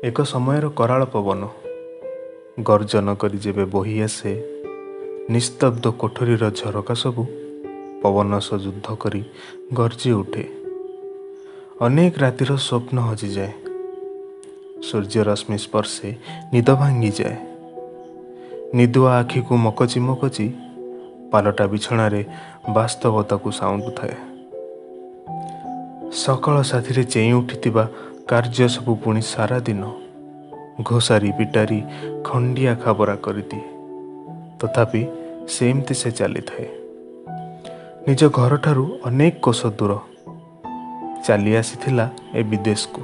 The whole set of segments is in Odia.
ଏକ ସମୟର କରାଳ ପବନ ଗର୍ଜନ କରି ଯେବେ ବୋହି ଆସେ, ନିସ୍ତବ୍ଧ କୋଠରୀର ଝରକା ସବୁ ପବନ ସହ ଯୁଦ୍ଧ କରି ଗର୍ଜି ଉଠେ। ଅନେକ ରାତିର ସ୍ୱପ୍ନ ହଜିଯାଏ। ସୂର୍ଯ୍ୟରଶ୍ମି ସ୍ପର୍ଶେ ନିଦ ଭାଙ୍ଗିଯାଏ। ନିଦୁଆ ଆଖିକୁ ମକଚି ମକଚି ପାଲଟା ବିଛଣାରେ ବାସ୍ତବତାକୁ ସାଉଁଟୁଥାଏ। ସକାଳ ସାଥିରେ ଚେଇଁ ଉଠିଥିବା କାର୍ଯ୍ୟ ସବୁ ପୁଣି ସାରାଦିନ ଘୋଷାରି ପିଟାରି ଖଣ୍ଡିଆ ଖାବରା କରିଦିଏ। ତଥାପି ସେମିତି ସେ ଚାଲିଥାଏ। ନିଜ ଘରଠାରୁ ଅନେକ କୋଶ ଦୂର ଚାଲି ଆସିଥିଲା ଏ ବିଦେଶକୁ,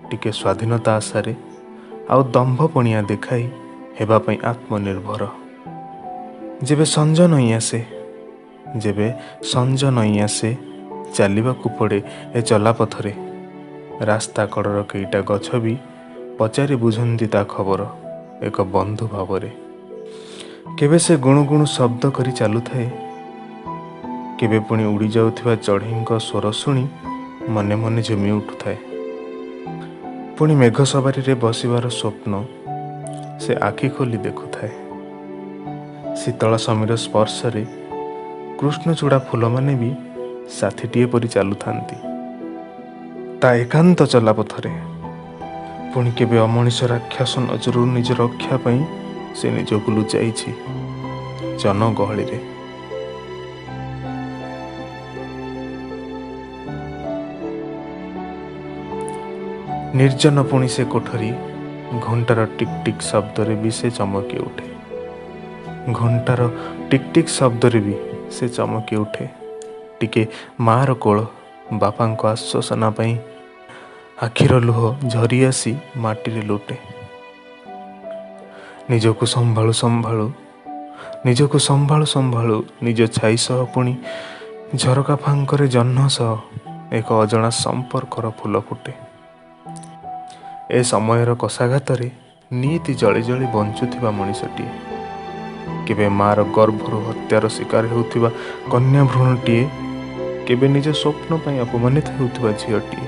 ଟିକେ ସ୍ୱାଧୀନତା ଆଶାରେ ଆଉ ଦମ୍ଭପଣିଆ ଦେଖାଇ ହେବା ପାଇଁ ଆତ୍ମନିର୍ଭର। ଯେବେ ସଞ୍ଜ ନଇଁ ଆସେ, ଯେବେ ସଞ୍ଜ ନଇଁ ଆସେ, ଚାଲିବାକୁ ପଡ଼େ ଏ ଚଲାପଥରେ। ରାସ୍ତା କଡ଼ର କେଇଟା ଗଛ ବି ପଚାରି ବୁଝନ୍ତି ତା ଖବର ଏକ ବନ୍ଧୁ ଭାବରେ। କେବେ ସେ ଗୁଣୁଗୁଣୁ ଶବ୍ଦ କରି ଚାଲୁଥାଏ, କେବେ ପୁଣି ଉଡ଼ି ଯାଉଥିବା ଚଢ଼େଇଙ୍କ ସ୍ୱର ଶୁଣି ମନେ ମନେ ଝୁମି ଉଠୁଥାଏ। ପୁଣି ମେଘ ସବାରିରେ ବସିବାର ସ୍ୱପ୍ନ ସେ ଆଖି ଖୋଲି ଦେଖୁଥାଏ। ଶୀତଳ ସମୀର ସ୍ପର୍ଶରେ କୃଷ୍ଣଚୂଡ଼ା ଫୁଲମାନେ ବି ସାଥିଟିଏ ପରି ଚାଲୁଥାନ୍ତି ତା ଏକାନ୍ତ ଚଲାପଥରେ। ପୁଣି କେବେ ଅମଣିଷ ରାକ୍ଷସ ନଜରରୁ ନିଜ ରକ୍ଷା ପାଇଁ ସେ ନିଜକୁ ଲୁଚାଇଛି ଜନଗହଳିରେ। ନିର୍ଜନ ପୁଣି ସେ କୋଠରୀ। ଘଣ୍ଟାର ଟିକ୍ ଟିକ୍ ଶବ୍ଦରେ ବି ସେ ଚମକି ଉଠେ। ଘଣ୍ଟାର ଟିକ୍ ଟିକ୍ ଶବ୍ଦରେ ବି ସେ ଚମକି ଉଠେ। ଟିକେ ମାଆର କୋଳ, ବାପାଙ୍କ ଆଶ୍ୱାସନା ପାଇଁ ଆଖିର ଲୁହ ଝରି ଆସି ମାଟିରେ ଲୋଟେ। ନିଜକୁ ସମ୍ଭାଳୁ ସମ୍ଭାଳୁ, ନିଜକୁ ସମ୍ଭାଳୁ ସମ୍ଭାଳୁ ନିଜ ଛାଇ ସହ ପୁଣି ଝରକା ଫାଙ୍କରେ ଜହ୍ନ ସହ ଏକ ଅଜଣା ସମ୍ପର୍କର ଫୁଲ ଫୁଟେ। ଏ ସମୟର କଷାଘାତରେ ନିଇତି ଜଳି ଜଳି ବଞ୍ଚୁଥିବା ମଣିଷଟିଏ, କେବେ ମାଆର ଗର୍ଭରୁ ହତ୍ୟାର ଶିକାର ହେଉଥିବା କନ୍ୟା ଭ୍ରୂଣଟିଏ, କେବେ ନିଜ ସ୍ୱପ୍ନ ପାଇଁ ଅପମାନିତ ହେଉଥିବା ଝିଅଟିଏ,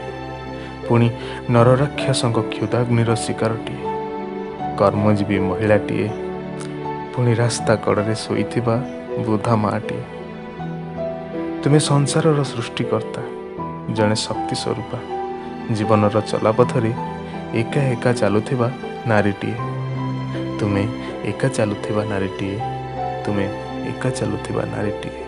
ପୁଣି ନରରାକ୍ଷସଙ୍କ କ୍ଷୁଧାଗ୍ନିର ଶିକାରଟିଏ, କର୍ମଜୀବୀ ମହିଳାଟିଏ, ପୁଣି ରାସ୍ତା କଡ଼ରେ ଶୋଇଥିବା ବୃଦ୍ଧା ମାଆଟିଏ। ତୁମେ ସଂସାରର ସୃଷ୍ଟିକର୍ତ୍ତା, ଜଣେ ଶକ୍ତି ସ୍ୱରୂପା, ଜୀବନର ଚଲାପଥରେ ଏକା ଏକା ଚାଲୁଥିବା ନାରୀଟିଏ। ତୁମେ ଏକା ଚାଲୁଥିବା ନାରୀଟିଏ, ତୁମେ ଏକା ଚାଲୁଥିବା ନାରୀଟିଏ।